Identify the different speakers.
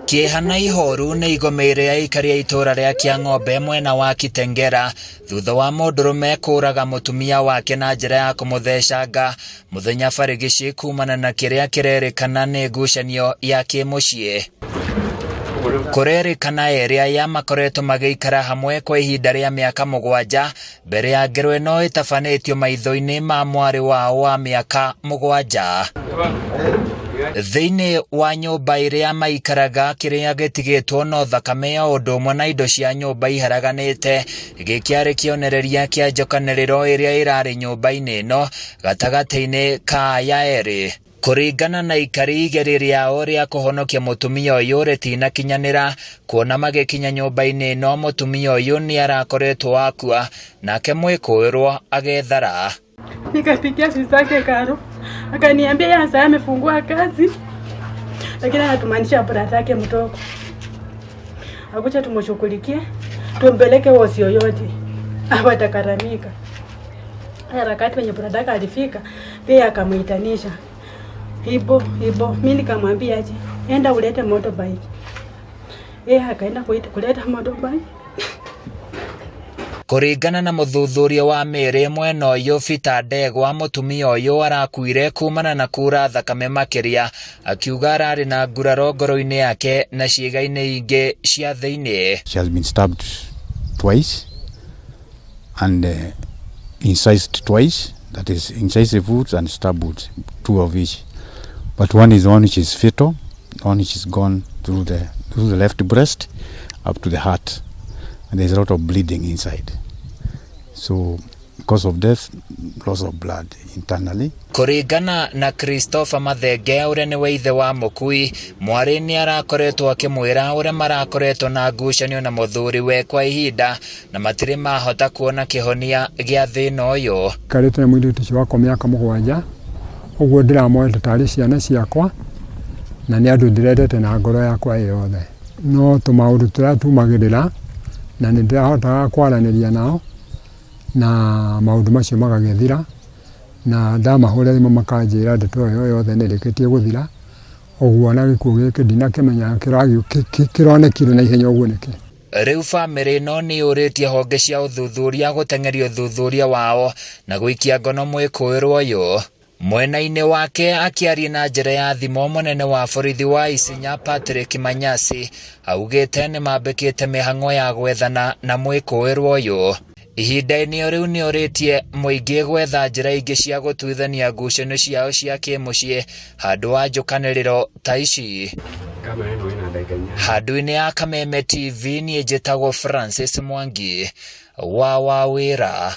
Speaker 1: Kĩeha na ihoru nĩ igomeire aikari a itũũra rĩa Kĩang'ombe mwena wa Kitengela thutha wa mũndũrũme kũũraga mũtumia wake na njĩra ya kũmũthecanga mũthenya barigici kumana na kĩrĩa kĩrerĩkana nĩ ngucanio ya kĩmũciĩ. Kũrerĩkana erĩ aya makoretwo magĩikara hamwe kwa ihinda rĩa mĩaka 7 mbere ya ngero ĩno ĩtabanĩtio maitho-inĩ ma mwarĩ wao wa mĩaka 7. Thĩinĩ wa nyũmba ĩrĩa maikaraga kĩrĩa gĩtigĩtwo no thakame o ũndũ ũmwe na indo cia nyũmba iharaganĩte, gĩkĩarĩ kĩonereria kĩa njokanĩrĩro ĩrĩa ĩrarĩ nyũmba-inĩ ĩno gatagatĩ-inĩ ka aya erĩ. Kũringana na aikari igerio rĩao rĩa kũhonokia mũtumia ũyũ rĩtinakinyanĩra, kuona magĩkinya nyũmba-inĩ ĩno mũtumia ũyũ nĩ arakoretwo akua, nake mwĩkũĩrwo agethara.
Speaker 2: Nikapigia sister Karo, akaniambia yeye sasa amefungua kazi, lakini anatumanisha brother yake mdogo akuja tumshughulikie, tumpeleke hosi yoyote hapo atakaramika. Harakati wenye brother yake alifika, pia akamuitanisha hibo hibo. Mimi nikamwambia aje, enda ulete motorbike. Yeye akaenda kuleta motorbike.
Speaker 1: Kũringana na mũthuthuria wa mĩĩrĩ mwena ũyũ Peter Ndegwa, mũtumia ũyũ arakuire kumana na kura thakame makĩria, akiuga ararĩ na nguraro ngoro-inĩ yake na ciĩga-inĩ ingĩ cia thĩinĩ.
Speaker 3: She has been stabbed twice and incised twice, that is incisive wounds and stab wounds, two of each. But one is one which is fatal, one which is gone through the left breast up to the heart, and there's a lot of bleeding inside. So, cause of death, loss of blood internally.
Speaker 1: Kũringana na Christopher Mathenge ũrĩa nĩwe ithe wa mũkui, mwarĩ nĩ arakoretwo akĩmwĩra ũrĩa marakoretwo na ngucanio na mũthuriwe kwa ihinda na matirĩ mahota kuona kĩhonia gĩa thĩna ũyũ.
Speaker 4: Ikarĩte na mũirĩtu ũcio wakwa mĩaka 7, ũguo ndĩramoete tarĩ ciana ciakwa na nĩ andũ ndĩrendete na ngoro yakwa ĩ yothe. No tũmaũndũ tũrĩa tumagĩrĩra na nĩ ndĩrahotaga kwaranĩria nao na maũndũ macio magagĩthira, na ndamahũrĩra thimũ makanjĩra ndeto ĩyo yothe nĩ ĩrĩkĩtie gũthira, ũguo ona gĩkuũ gĩkĩ ndinakĩmenya kĩronekire na ihenya ũguo nĩkĩ.
Speaker 1: Rĩu bamĩrĩ ĩno nĩ yũrĩtie honge cia ũthuthuria gũteng'eria ũthuthuria wao na gũikia ngono mwĩkũĩrwo ũyũ. Mwena-inĩ wake akĩaria na njĩra ya thimũ mũnene wa borithi wa Isinya Patrick Manyasi augĩte nĩ mambĩkĩte mĩhang'o ya gwethana na mwĩkũĩrwo ũyũ. Ihinda-inĩ o rĩu nĩ orĩtie mũingĩ gwetha njĩra ingĩ cia gũtuithania ngucanio ciao cia kĩmũciĩ handũ wa njũkanĩrĩro ta ici. Handũ-inĩ ya Kameme TV niĩ njĩtagwo Francis Mwangi wa Wawĩra.